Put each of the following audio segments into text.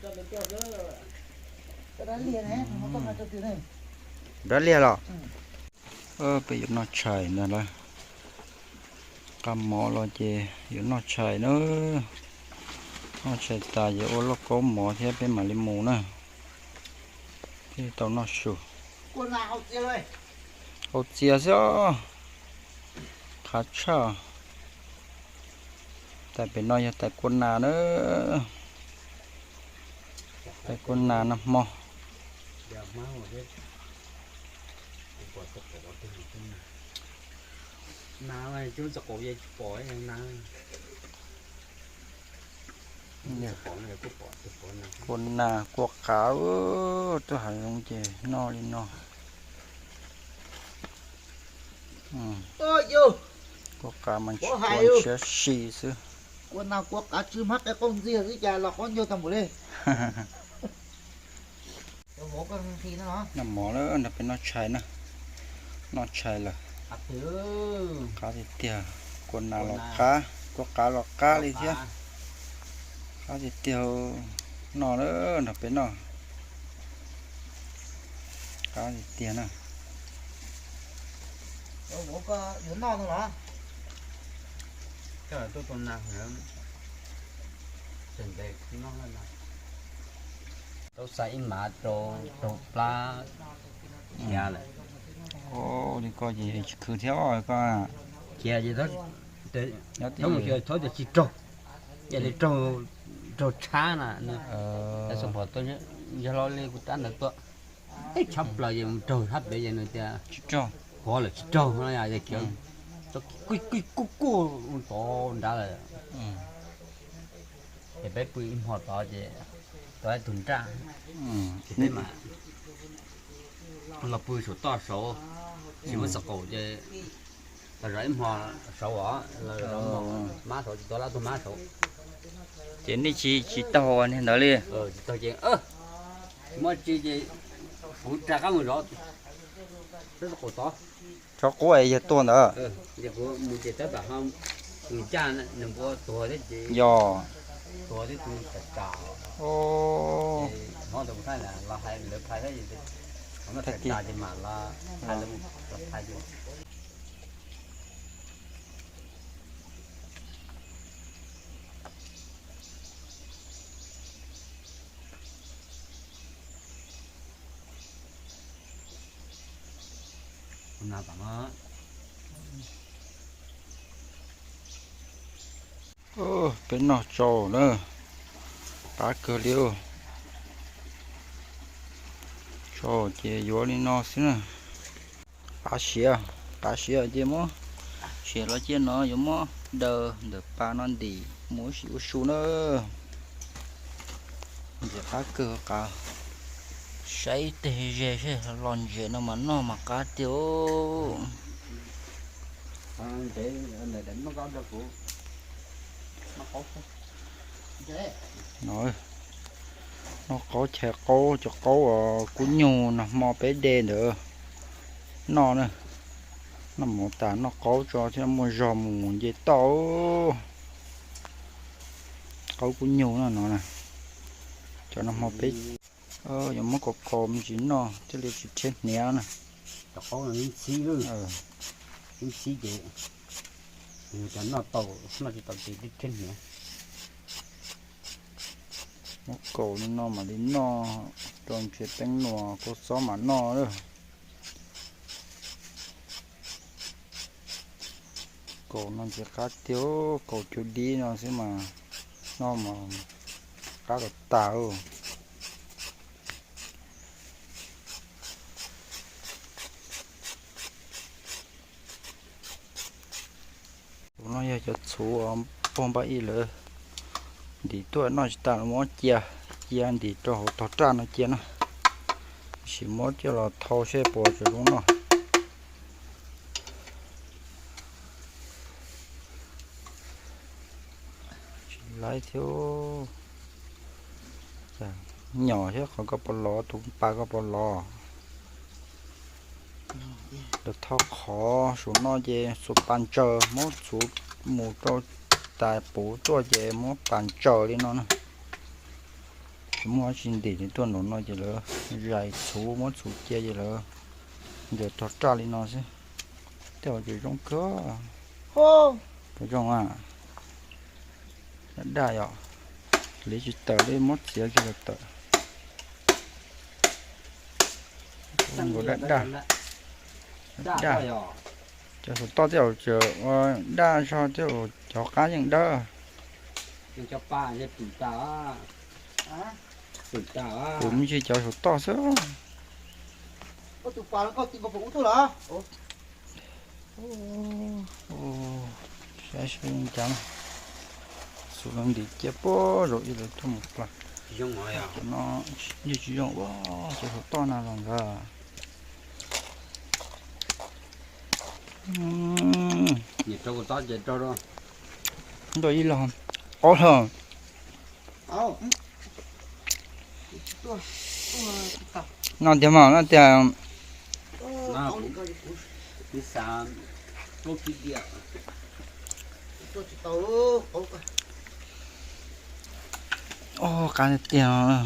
Dab liag los? Peb yuav noj tshais ntag lawm. Qab mov los ces yuav noj tshais na. Noj tshais tas ces ua lauj kaub mov thiab peb mam li mus na. Thiaj tau noj su. Hau txias xwb os. Qab tshaj. Tais pem no yog tais kua nas na. Tais kua nas nag hmo. Kua nas kua qav, tuaj hav zoov ces noj li no. Kua qav mas ntshiab si xwb. Noj mov lawm nrog peb noj tshais na. Noj tshais lawm. Qab tiag tiag, kua nas los qab, kua qav los qab li thiab. Qab tiag tiag, noj lawm nrog peb noj. Qab tiag tiag na. Tau xa ib mav rau, rau plab khiav lawm. Ua li koj ces tsis khwv thiab koj. Khiav ces thaub mus xyuas thaub tias tsis raug, yam li raug, raug tshab na. Xoo pom yog lo li kuv tab ntawd tuaj, teb tshab plaws ces mus raug hab pem ces nws tias tsis raug, qhuav lawm tsis raug no, es khiav kuj kuj tod nrad lawm. Ces peb pw ib hmo tod ces tau ib tug nraj, ces peb mam los pw saum toj saud, tsis muaj xov qaum ces los zov ib hmo saud os, los zov mab saud, tsis tau lab tug mab saud. Ces nej tsis, tsis taug niag ntawd li? Tsis taug ces tsis muaj tsi ces kuv rov qab mus zov peb xov qaum tod. Tso qub es yawg tuag ntawd. Ces kuv mus ces tab tom ho mus ncaj nws npua tuag thiab ces, yog, tuag thiab tus tas tas. Hmov ntawd kuv thaij los hais lawv phais thiab, qhov no tas tas ces mam los hais lawv mus phais. Peb noj tsau na, qab kawg li. Tsau ces yuav li no xwb na. Qab siav, qab siav ces muab siav los cia no yuav muab daws ntawm pas no ntim mus ua si ua su na. Ntxim qab kawg qab. Saib tej ze seb los ntses no mas noj mas qab tiag. Noj qaub chais qaub cov qaub kub nyug nag hmo peb de ntawd noj na. Noj mov tas noj qaub tso thiab muaj zog mus nce toj. Qaub kub nyug no no na. Cov nag hmo peb yuav muab kaus kaus me ntsis noj thiaj li tsis rhiab hniav na. Cov qaub no ib ntxhib, ib ntxhib ces cov noj tau, noj tsis tau ces rhiab hniav. Muab kaus li no mam li noj rau nrhiav teeb nuas kua txob mam noj lawm. Kaus no ntxim qab tiag, kaus cuv dib no xwb mas noj mas qab tas tas. Tus no yog cov txhuv puag npaj ib lawv ntim tuaj noj tsis tas los muab cia, cia ntim rau hauv tog raj no cia na. Sim muab coj los thau seb puas tseem zoo noj. Tsis laib thiab. Nyom thiab qhov koj puas los, tus pas koj puas los. Lawv thau qhov saum no ces xuas pas ntsaws, muab txhuv mus rau tas puv tuaj ces muab pas ntsaws li no na. Tsis muaj dab tsi ntim li, tuaj nraum no ces lawv zais txhuv muab txhuv cia ces lawv ncaws rog raj li no xwb. Tej hauv tseem zoo kawg. Puas zoo a? Daj daj yom. Hliv tsis tawm li, muab txiav kiag los tawm. Nkaus daj daj. Daj. Cov saum toj tej zaum tseem ua daj zog, tej zaum cov qab yeej dawb. Kuv me ntsis cov saum toj xwb. Saib seb zoo cas. Xub los ntim cia puag zaum ib lawv tuaj mus plas. Cov no yeej tsis zoo ua, cov saum toj na los ntag. Nto ib los, ob los. No tiag mas, no tiag. Ob, qab tiag tiag.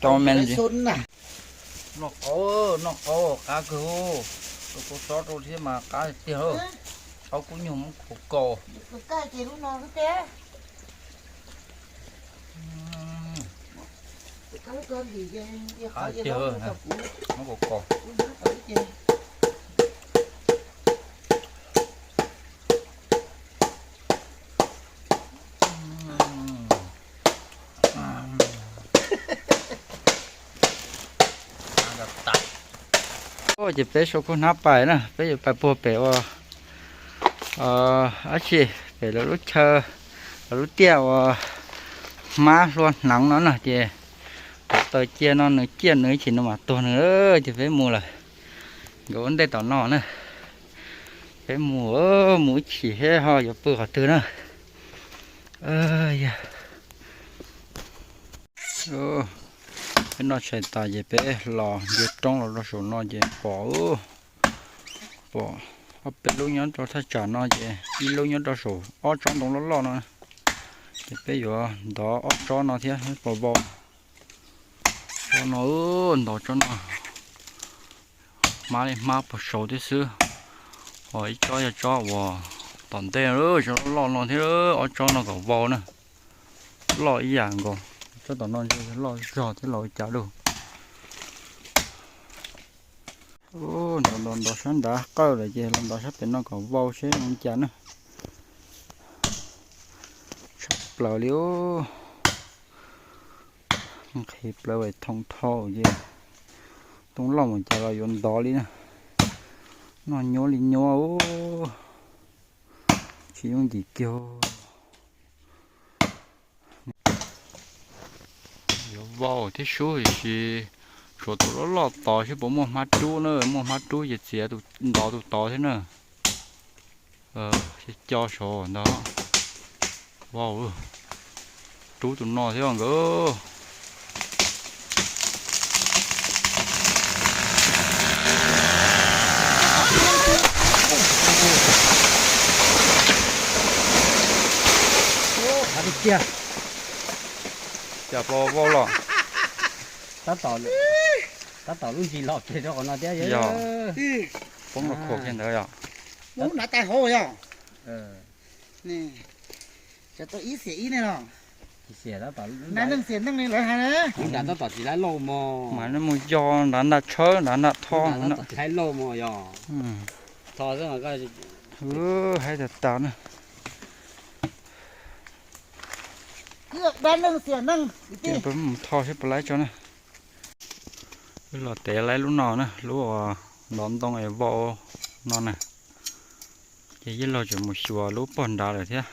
Tau me ntsis. Noj qaub, noj qaub qab kawg. Rau kua txob rau thiab mas qab tiag. Qaub kub nyuag muab kaus kaus. Qab tiag, muab kaus kaus. Ces peb sau khub hnab pais na, peb yuav pais puag pem ua dab tsi, pem lawv lub chaw, lawv lub tiaj ua hmab hlua hneev no na. Ces taws cia no nws ciaj nws ib chim no mas tuag nws, ces peb mus lawm. Nkawd ua ntej tom no na. Peb mus, mus ib chim seb ho yuav pw qhov twg na. Peb noj tshais tas ces peb los ncua roob los rau saum no ces pom, pom ob peb lub nyob rau thaj tsam no ces ib lub nyob rau saum ob tsob ntoo loj loj no. Ces peb yuav ntov ob tsob no thiab pov vau. Tsob no, ntov tsob no. Hmab li hmab puag saud thiab xwb. Ho ib tsob yog tsob uas tom ntej, tsob loj no thiab, ob tsob no kom vau na. Loj ib yam nkaus, tsob tom no loj zog thiab los ua cas lauj. Ntov ntov ntov sab nrad qawj lawm ces los ntov sab pem no kom vau seb zoo cas na. Tshaj plaws li. Nqhis plaws vam thoo thau ces too loj mus cas los yuav ntov li na. Noj nyuab li nyuab, tsis yooj yim kiag. Yuav vau thiab sub tiam sis tshuav tus loj loj tod seb puas muaj hmab rub na, muaj hmab rub ces txiav ntov tus tod thiab na. Co saud ntag. Vau, rub tus no thiab nkawd. Tiag, cas pos vau los. Tab tom lub ntsis los kiag rau qhov no thiab yog. Poob los khuam kiag ntawd yog. Ub, nrad tais hauv yog. Tau ib xiam ib ne los. Nrad neej xiam neej li lawv hais na. Nrad tab tom tsis laib lauj mog. Mas nej mus yog nrad nram tshawb nrad nram tho. Tsis laib lauj mog yog. Tho xwb. Haib tas tas na. Dab neeg xiam neeg. Ces peb mus tho seb puas laib tso na. Wb los tev laib lub no na, lub uas ntov ntoo es vau no na. Ces yij laug tseem mus xyuas lub pog nrad lawm thiab.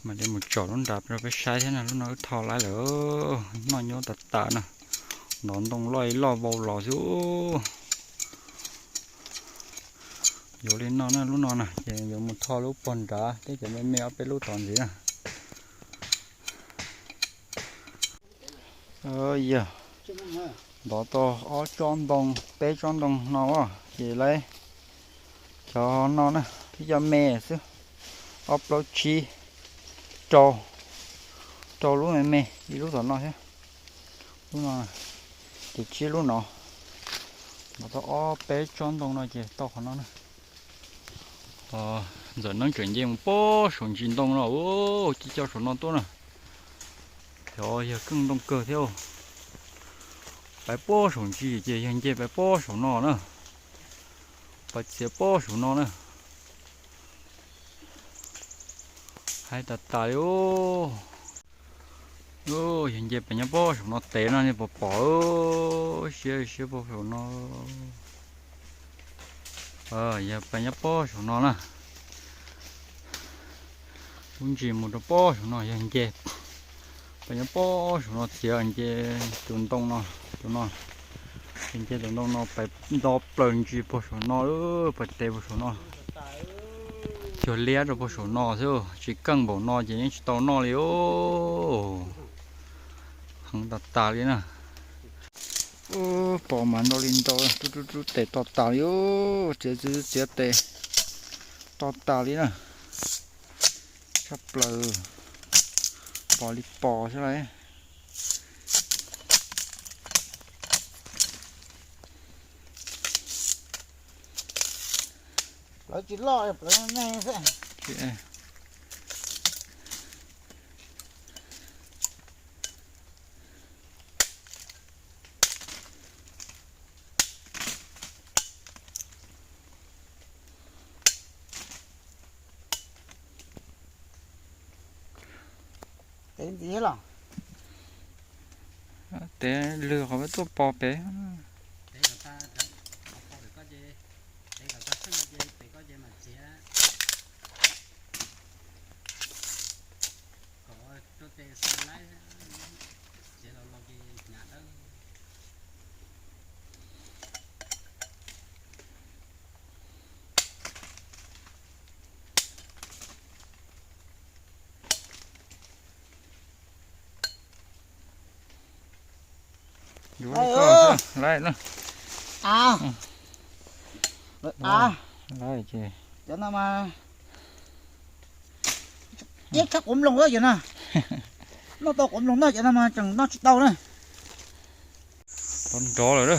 Mam li mus tsom lub nrad rau peb saib thiab na, lub no wb tho laib lawm, noj nyuab tas tas na. Ntov ntoo loj ib loj vau los xwb. Yuav li no na, lub no na ces yuav mus tho lub pog nrad thiab cov me me ob peb lub tom ntxiv na. Yog, ntov tau ob tsob ntoo, peb tsob ntoo no ces laib cov no na. Ib co me xwb, ob plaub tsib, rau, rau lub me me, ib lub tom no thiab, lub no, ces tsib lub no. Nov tau ob peb tsob ntoo no ces tau qhov no na. Ntxawm Neeb tseem nce mus pob saum ntsis ntoo no, ua ci coj saum no tuaj na. Cov yawg keej ntoo kawg thiab. Pais pob saum ntsis ces yawg nce pais pob saum no na. Pais txiav pob saum no na. Hais tas tas li. Yawg nce pais nyob pob saum no tev no nej puas pom, siab siab pob saum no. Yawg pais nyob pob saum no na. Lub ntsis mus rau pob saum no yawg nce. Pais nyob pob saum no txiav nce tus ntoo no, tus no. Ces nce tus ntoo no pais nto plaws ntsis puag saum no, pais tev puag saum no. Cuag liab rau puag saum no xwb, tsis keej npaum no ces yeej tsis tau noj li os. Heev tas tas li na. Pom mas ntau li ntau, rub rub rub tes to tas li, txiav txiav txiav tes to tas li na. Tshaj plaws, pom li pom xwb lauj. Plawv tsis loj, plawv me xwb. Tev ntxiv los? Tev lwg qhov tuaj pos pem. Yuav li koj xwb, lawm na. Lawm ces cov no mas ib txhab quav nploos yog no. Noj tau quav nploos noj, cov no mas tseem noj tsis tau na. Nrov nrov lawm na.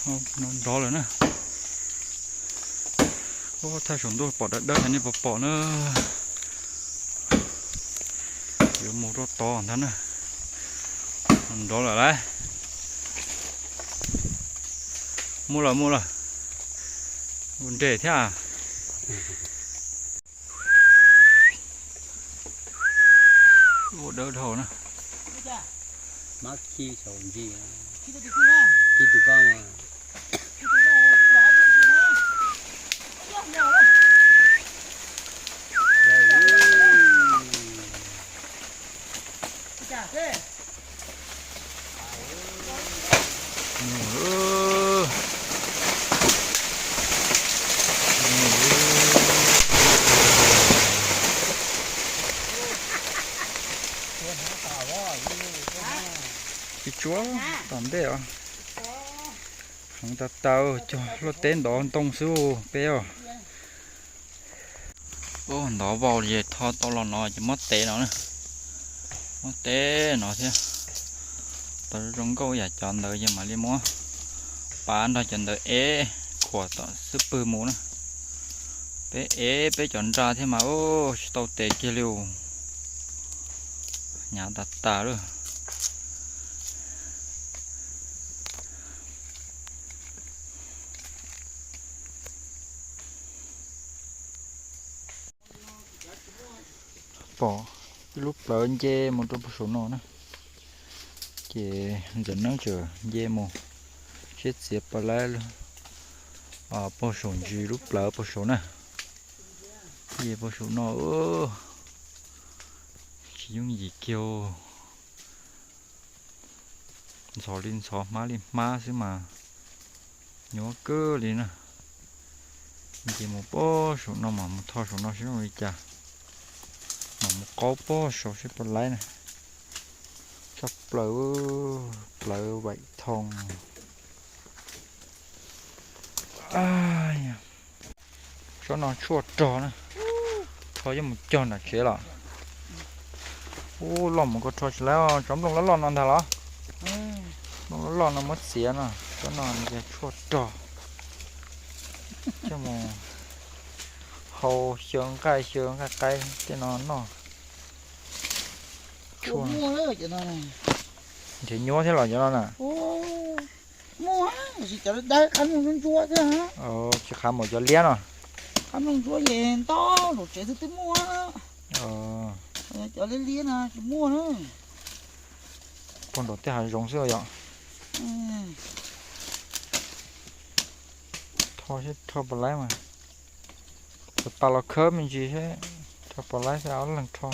Nrov nrov lawm na. Thaj saum ntuj pom dawb dawb heev nej puas pom na. Yuav mus rau tod ntag na. Nrov lawm lauj. Muaj lawm muaj lawm. Ua nres thiab. Ua dawb dhau na. Tsis tsuav tom ntej os. Heev tas tas, cog luaj teb ntov ntoo xwb peb os. Ntov vau li tho tau los no ces muab tev no na. Muab tev no thiab. Tau zoo nkauj yam cov ntawd ces mam li muab pab nrog cov ntawd ev khuam tom xub pwg mus na. Peb ev peb cov nra thiab mas tsis tau tev kiag li. Hnyav tas tas lawm. Pom ib lub plawv nce mus rau puag saum no na. Ces ntxawm Neeb tseem nce mus siab txiav pas laib puag saum ntsis lub plawv puag saum na. Nce puag saum no tsis yooj yim kiag. Ntxhov li ntxhov, hmab li hmab xwb mas nyuaj kawg li na. Nce mus puag saum no mas mus tho saum no seb zoo li cas. Mas mus qaub puag saum seb puas laib na. Tshaj plaws, plawv vaim thoo. Tsob no tshuaj rog na. Tho yuav mus cog nram tsev los. Ub, loj mus koj rho tsis laib, tsob nplooj loj loj no ntag los. Nplooj loj loj no muab txiav no, tsob no nws yog tshuaj rog. Coj mus hau xyaw nqaij xyaw nqaij qaib tej no noj. Tshuaj nrhiav nyuab thiab los cov no na. Muaj, tab sis cov dawb qhab nplooj ntsuab ntsuab thiab. Tsis qhab npaum cov liab no. Qhab nplooj ntsuab ces ntau, nraum tsev twb twb muaj. Cov liab liab no tsis muaj na. Puag nraum tej hav zoov xwb yom. Rho seb rho puas laib mas. Cov pas los khawb me ntsis seb rho puas laib, xav ob leeg rho.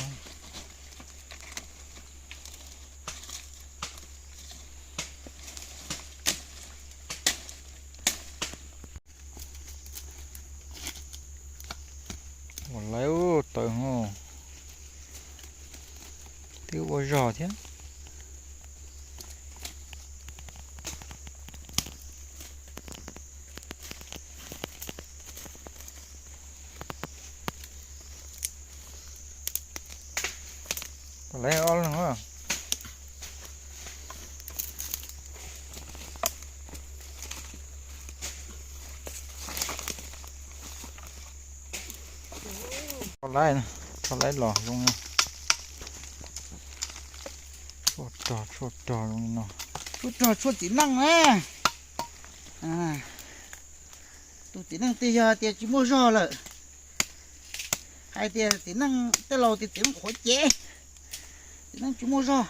Ua laib ub, tawv hos, twb ua zog thiab. Puas laib ob leeg a? Rho laib, rho laib los zoo. Tshuaj rog, tshuaj rog zoo li no. Tshuaj rog tshuaj txiv neej na. Tus txiv neej tiag yog tias tsis muaj zog lawm. Hais tias txiv neej, tej laus tias txiv neej qhuav cev, txiv neej tsis muaj zog.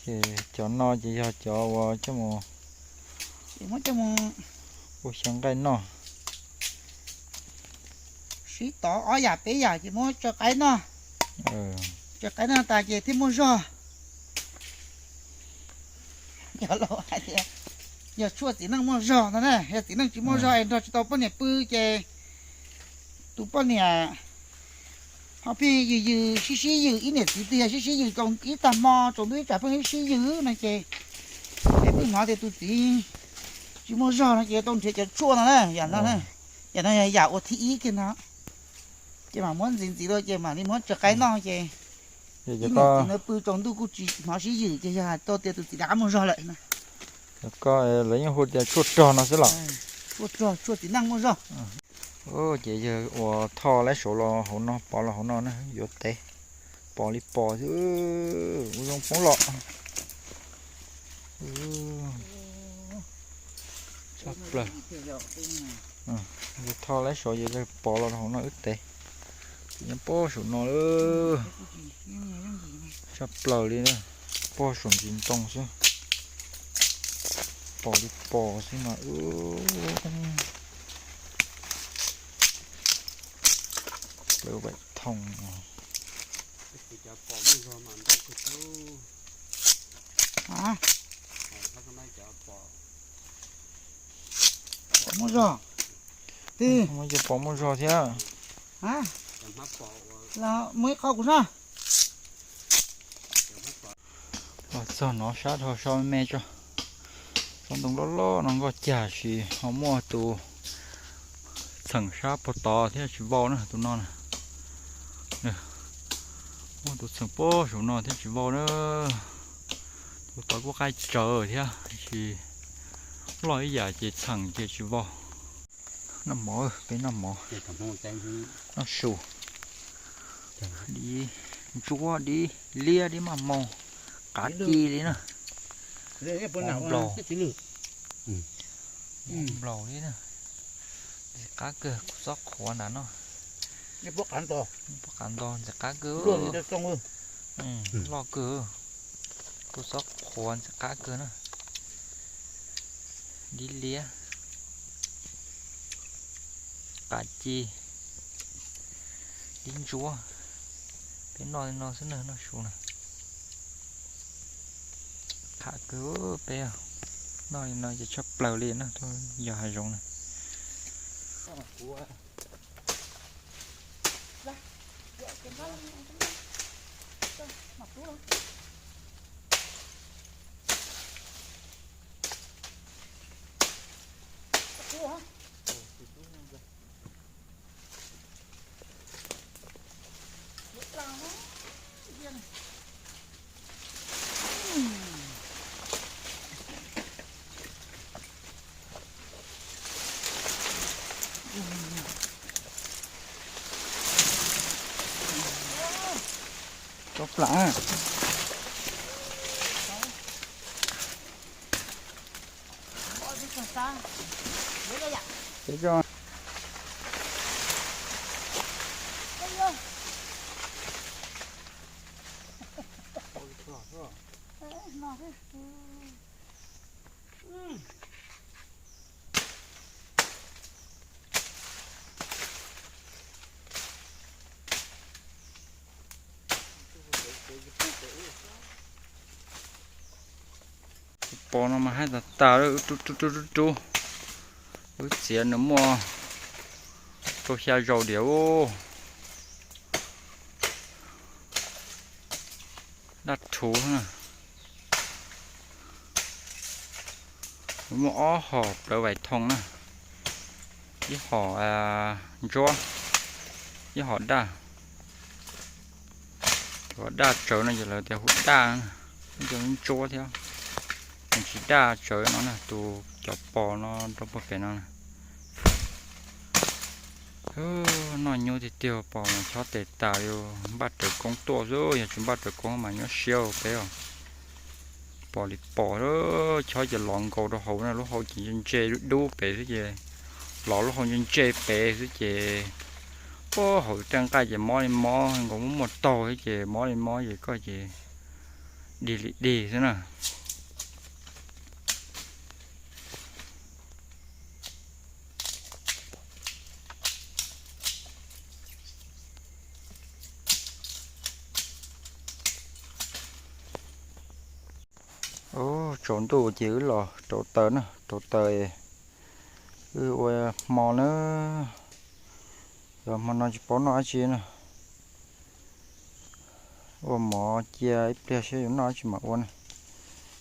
Ces cov no ces yog cov uas coj mus, muab coj mus ua xyaw nqaij noj. Sib tov ob yam peb yam ces muab tso qaib noj. Tso qaib noj tas ces thiaj muaj zog. Cov laus hais tias yog tshuaj txiv neej muaj zog no na, yog txiv neej tsis muaj zog es nrog tsis tau poj niam pw ces tus poj niam ho pheej yws yws sib sib yws, ib niam txiv twg yog sib sib yws ib tag hmo tsaus ntuj ib tsam pheej sib sib yws no ces, es pheej hnov tias tus txiv tsis muaj zog no ces tau nrhiav cov tshuaj no na, yam no na. Yam no yog yam ua thib ib kiag no. Ces mam muab ntxiv ntxiv dua ces mam li muab tso qaib noj ces ib niam txiv no pw tsaus ntuj kuj tsis hnov sib yws ces yog hais tau tias tus txiv rov qab muaj zog lawm no. Koj, lawv yeej hu tias tshuaj rog no xwb los? Tshuaj rog, tshuaj txiv neej muaj zog. Ces yawg uas tho laib saud los hauv no, pov los hauv no na, yuav tev, pov li pos xwb, ua zoo poob los. Tshaj plaws. Yawg tho laib saud, yawg pov los hauv no wb tev. Nyob pob saum no lawm. Tshaj plaws li na, pob saum ntsis ntoo xwb. Pos li pos xwb mas. Plaws vaim thoom. Pom muaj zog. Twb muaj cov pom muaj zog thiab. Los muaj ib qho kuv saib. Los txog no sab dhau so me me tso. Tsob ntoo loj loj no nkoj cag sis ho muaj tus txheem sab puag tod thiab tsis vau na, tus no na. Muaj tus txheem puag saum no thiab tsis vau na. Tus tod kuj qaij tsawv thiab, tab sis loj ib yam ces txheem ces tsis vau. Noj mov, peb noj mov, noj su. Dib ntsuab, dib liab, dib maj moog, qav ci li na. Nplaum, nplaum li na. Ntxim qab kawg, kuv txob qhuav nram no. Pob qav nto ntxim qab kawg. Loj kawg. Kuv txob qhuav ntxim qab kawg na. Dib liab, qav ci, dib ntsuab. Peb noj li no xwb na, noj su na. Qab kawg peb noj li no ces tshaj plaws li na, yog hav zoov na. Plam. Pos no mas haib tas tas, rub rub rub rub rub. Wb txiav nws muaj rau xya zaus diam. Daj rhuv na. Muaj ob hom plawv vais thoom na, ib hom ntsuab, ib hom daj. Cov daj tsawv no ces lawv tias hu daj, ntsuab thiab. Nws tsis daj tsawv no na, tus cov pos no rau puag pem no. Noj nyuaj tiag tiag, pos mas chob tes tas li, npaj rawv koob tuaj xwb, yog tsis npaj rawv koob mas nyuaj siab peb os. Pos li pos, chob ces los nkaus rau hauv na, lub hau ces ntse ntse dub dub pem xwb ces, los lub hau ntse ntse pem xwb ces, hauv tej nqaij ces mob li mob, nkaus muaj muaj taug xwb ces mob li mob ces koj ces dig li dig xwb na. Tsaus ntuj ces wb los rauv taws na, rauv taws wb ua hmo na. Yog hmo no tsis paub noj dab tsi na. Ua mov cia ib pliag saib yuav noj dab tsi mam ua na.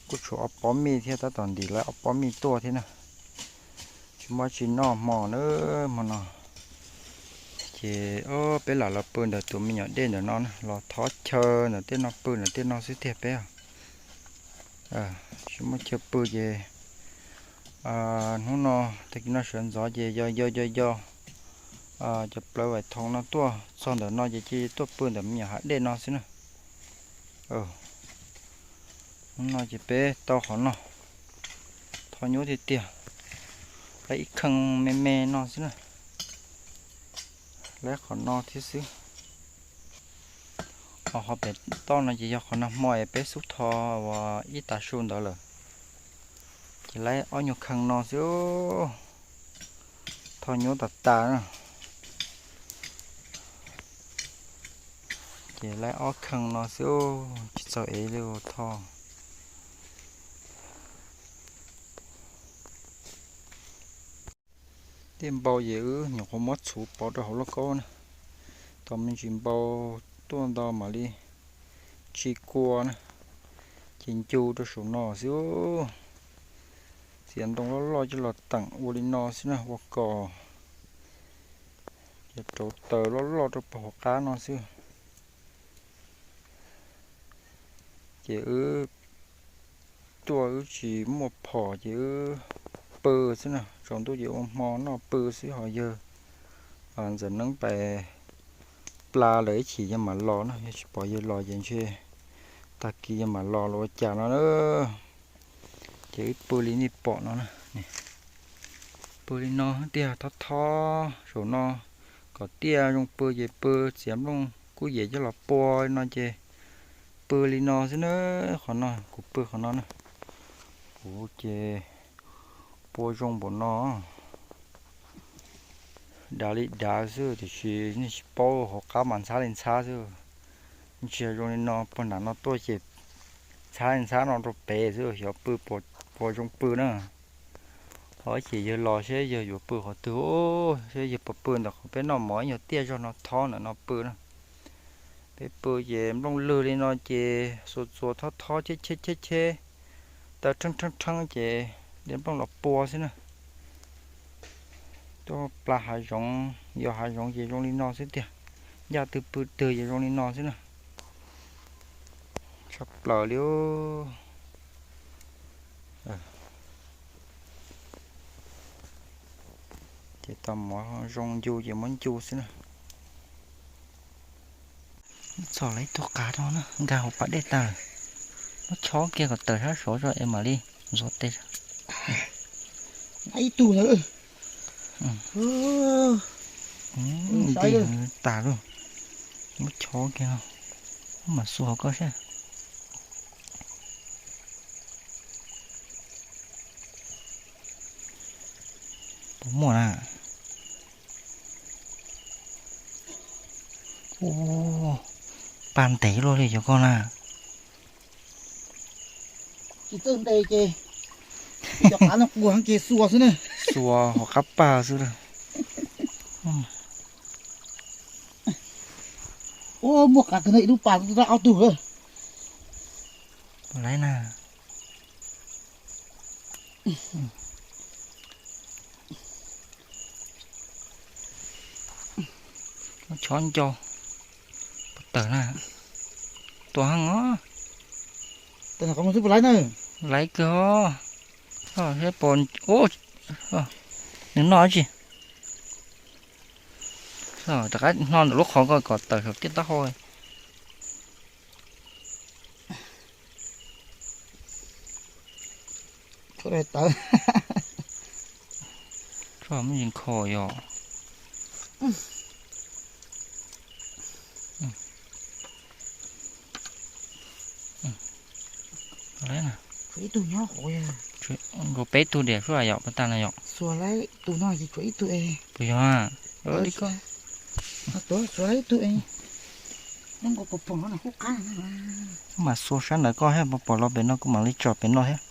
Kuj tshuav ob pob mij thiab, tab tom ntim lawv ob pob mij tuaj thiab na. Tsis muaj dab tsi noj hmo na, hmo no. Ces peb lam los pw ntawm tus me nyuam dej ntawm no na, los thov chaw ntawm tej no pw ntawm tej no xwb tiag peb. Tsis muaj chaw pw ces hnub no tag kis no sawv ntxov ces yos yos yos yos cov plawv vais thoom no tuaj txog ntawm no ces cia tuaj pw ntawm me nyuam hav dej no xwb na. Hnub no ces peb tau qhov no, thov nyuaj tiag tiag, laib ib kheej me me no xwb na. Laib qhov no thiab xwb. Ho qhov pem toj no ces yog qhov nag hmo es peb xub tho uas ib tav su ntawd lawm, ces laib ob nyuag kheej no xwb. Tho nyuaj tas tas na. Ces laib ob kheej no xwb, tsis txaus ev li tho. Tej npau ces wb nyuam qhuav muab txhuv pov rau hauv lauj kaub na. Tau me ntsis npau tuaj ntau mam li tsis kua na, ces ncu rau saum no xwb. Txiav ntoo loj loj coj los teem ua li no xwb na, ua kos, ces rauv taws loj loj rau puag hauv qab no xwb. Ces wb tuaj wb tsis muaj phom ces wb pw xwb na, tsaus ntuj ces ua hmo noj pw xwb, ho yawg ntxawm neeb pais pla lawm ib chim yawg mam los na, yog tsis pom yawg los ces ntshe tag kis yawg mam los los ua cas no na. Ces wb pw li nej pom no na. Pw li no tiag, thob thob saum no, kom tiaj zoo pw ces pw, txiav nplooj kuj yem coj los pua li no ces pw li no xwb na. Qhov no kuv pw qhov no na, kuv ces pua zoo npaum no. Dav li dav xwb tiam sis nej tsis paub, hauv qab mas ntxhab li ntxhab xwb. Ntsia zoo li no puag nram no tuaj ces ntxhab li ntxhab no rau pem xwb, xyov pw puas zoo pw na. Ho ib chim yawg los seb yawg yuav pw qhov twg, seb yawg puas pw ntawm qhov peb noj mov, yog tiaj zog no thob ntawm no pw na. Peb pw ces nplooj lwg li no ces xuas txuas thob thob cheb cheb cheb cheb, taw rheeb rheeb rheeb ces de nplooj los pua xwb na. Tuaj pla hav zoov, yos hav zoov ces zoo li no xwb tiag. Ncaj twg pw twg ces zoo li no xwb na. Tshaj plaws li. Ces tau mov zoo ncu ces muab ncu xwb na. Txhom lawv ib tug qav no na, nkag hauv pas dej tag lawm. Muab chob kiag kom tawm sab saud tso es mam li ntxuav tes. Ib tug nti tas lawm. Muab chob kiag no, muab mam xuas koj seb. Puas muaj na? Ua, pag ntev luaj li cov koj na. Tsis txawj ntes ces cov qav no quas ces xuas xwb na. Xuas hauv qab pag xwb lawm. Ua, muaj qav kawg no, ib lub pas rau ob tug lawm. Laiv na. Chob ncau, puas tawm na? Tuaj heej os. Laiv kawg os. Seb pom, nws noj tsi. Rov qab hno ntawm lub qhov ko kom tawm saum tiaj taub hau. Tawv. Tso muaj ntsis nkho yog. Ib tug nyob hauv, nkaus peb tug diam xwb yom, pas tag no yom. Xuas lawm tus no ces tshuav ib tug es. Puas yog? Li ko. Xuas lawm ib tug es. Nyob nkaus pom pom no na, qub qab. Mas xuas sab ntawd koj thiab, pom los pem no kuv mam li tsom pem no thiab.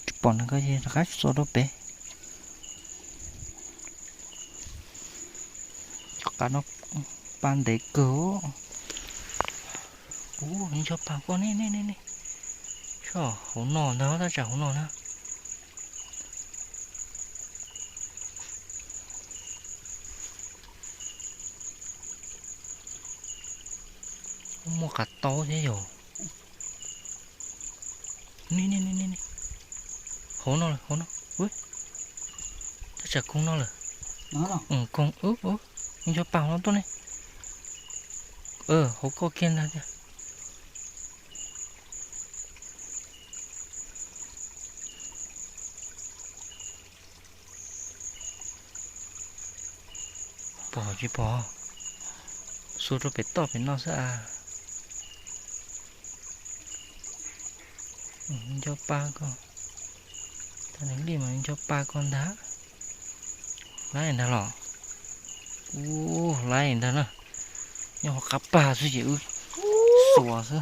Tsis pom no koj rov qab xuas rau pem. Cov qav no pag ntev kawg. Ub, nco pag koj ne, ne, ne, ne. Soj hauv no ntag, tab tsam hauv no na. Muaj qav taub thiab yog. Ni, ni, ni, ni, ni. Hauv no lawm, hauv no. Tab tsam koog no lawm. Koog, nco pag hauv no tuaj ne. Hauv koj kiag ntag tiag. Pom tsis pom? Xuas rau pem toj pem no xwb a. Nco pag koj. Tag nws li mas nco pag koj ntag. Laib ntag los. Ub, laib ntag na. Nyob hauv qab pag xwb ces wb xuas xwb.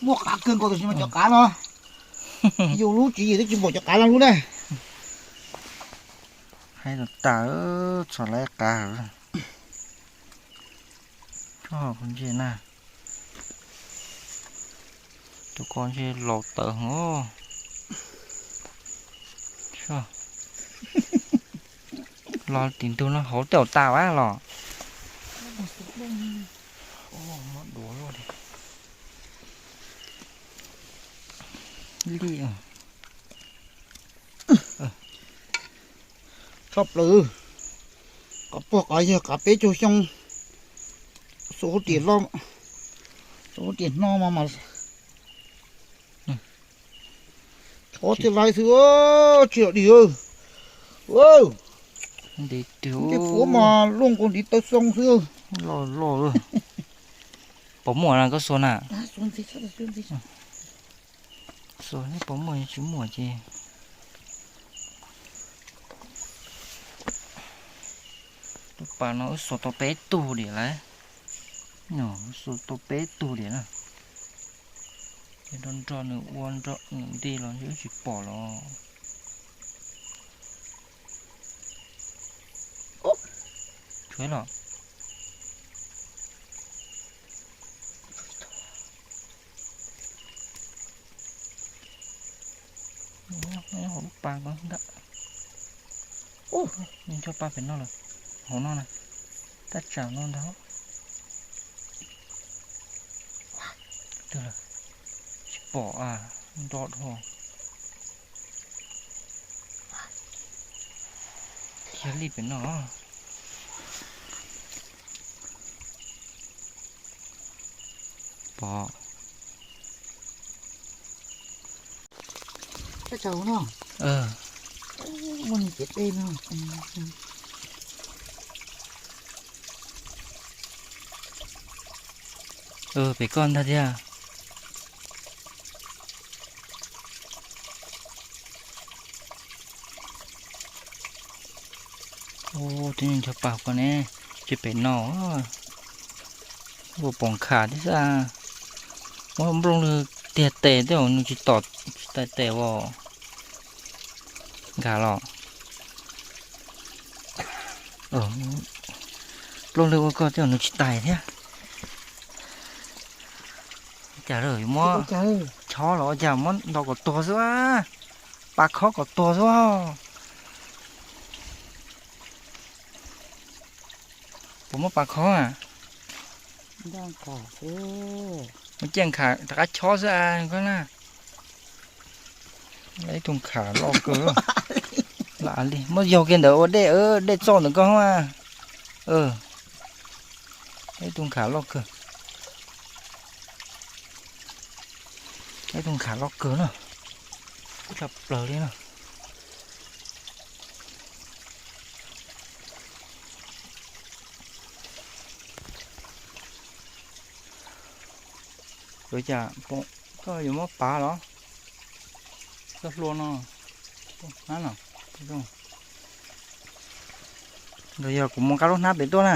Muaj qav kawg nkaus tab sis mas cov qav no, yus lub tswv yim twb tsis npaum cov qav no lub na. Hais tas tas, txhom laib qav. Tso kuv ntsia na. Tus ko ntshe laus tawv heev. Los tim ntug no hauv tej zaum tas vab los. Li tshaj plaws, qav pog qav yawg qav peb caug xyoo, xuas hauv tiam loj, xuas hauv tiam hno mas mas. Tsov thiaj laib xwb, tsis yog dig. Ncej puav mas luaj nkaus ntiv taw xoo xwb. Loj loj. Pom muaj na koj xuas na? Xuas pom muaj tsis muaj ces. Lub pas no wb xuas tau peb tug diam lawm. Wb xuas tau peb tug diam na. Ces nrog nrog nws ua nrog nws nti los wb tsis pom los. Tshuav los. Hauv lub pas ko ntag. Nco pag pem no lawm. Hauv no na. Tab tsam no ntag. Twg lawm? Pom a, nto dhau. Yog li pem no. Pom. Teb chaws no. Muaj nws ciav dej no. Pem koj ntag thiab. Ub, twb ncho pas ko ne, tsis pem no. Ua pom nkham thiab xwb. Muab nplooj lwg tiag tes tej zaum nws tsis tom, tsis tais tes as. Nkag los. Nplooj lwg ua koj tej zaum nws tsis tais thiab. Cas yuav muab chob los ua cas muab ntaus kom tuag xwb, pas khob kom tuag xwb. Puas muab pas khob a? Muab ciaj nkham rov qab chob xwb a koj na. Ib tug nkham loj kawg. Lam li muab yaug kiag ntawd ua dej, dej txoj ntawm koj a. Ib tug nkham loj kawg. Ib tug nkham loj kawg na. Tshaj plaws li na. Ua cas koj yuav muab pav los? Koj hlua no. Hnab no. Nkawd yog kuv mus nqa lub hnab pem tuaj na.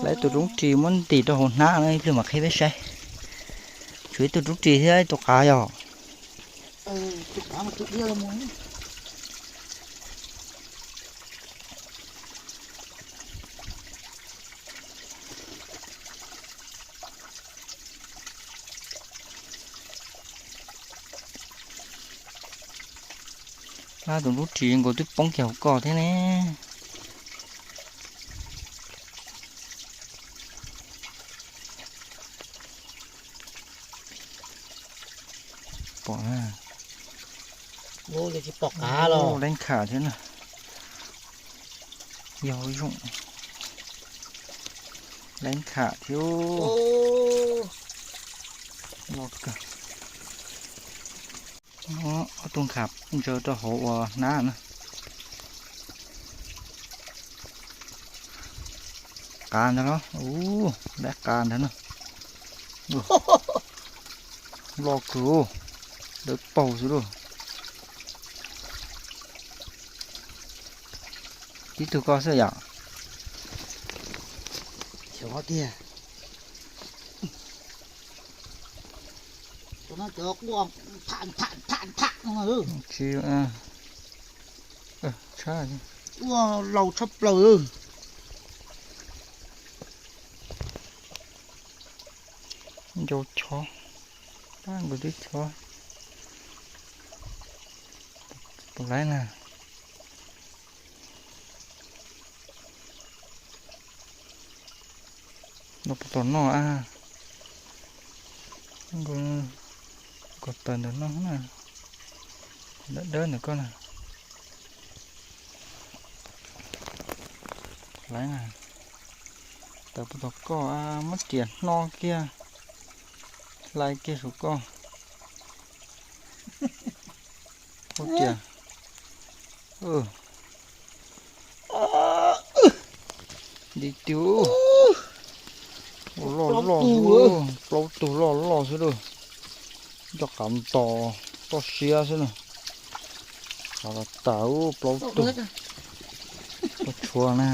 Lawv tus roob ris muab ntim rau hauv hnab no ib pliag mam qhib peb saib. Tshuav ib tug roob ris thiab ib tug qav yog. Plab tus roob ris nkaus twb poob kiag hauv ko thiab ne. Pom na. Leeb nkham thiab na. Yog zoo. Leeb nkham thiab. Loj kawg. Ob tug nkham ntsaws rau hauv ua hnab na. Qav ntawd los, ub, lab qav ntawd na. Loj kawg, dawb paug xwb lauj. Tib tug ko xwb yom. Xyov tiag. Cov no cov quaj tham tham tham tham no. Tsis, tshab, quaj laus tshaj plaws. Ncau chob, pab nkawd twb chob. Puas laib na? Los puas tom no a? Nkauj taws ntawm no na, dawb dawb ntawm koj na. Laib na, taws puas tom koj, muab riam hno kiag, hlais kiag saum koj. Ua riam. Di tiu. Ua loj loj xwb, plaub tug loj loj xwb lauj. Coj qav ntos toj siab xwb na. Qav los tas, plaub tug. Toj tshuav na.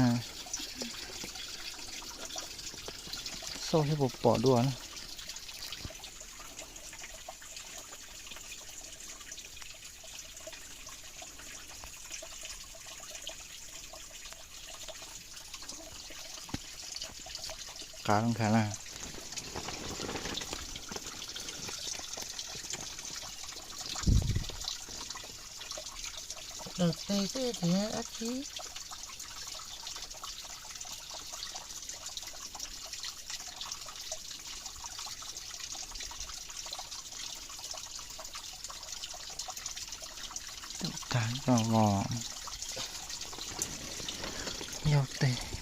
Xauj seb puas pom dua na. Qav nkhav na. Daws tes xwb tiag dab tsi. Tag koj vos, yog tes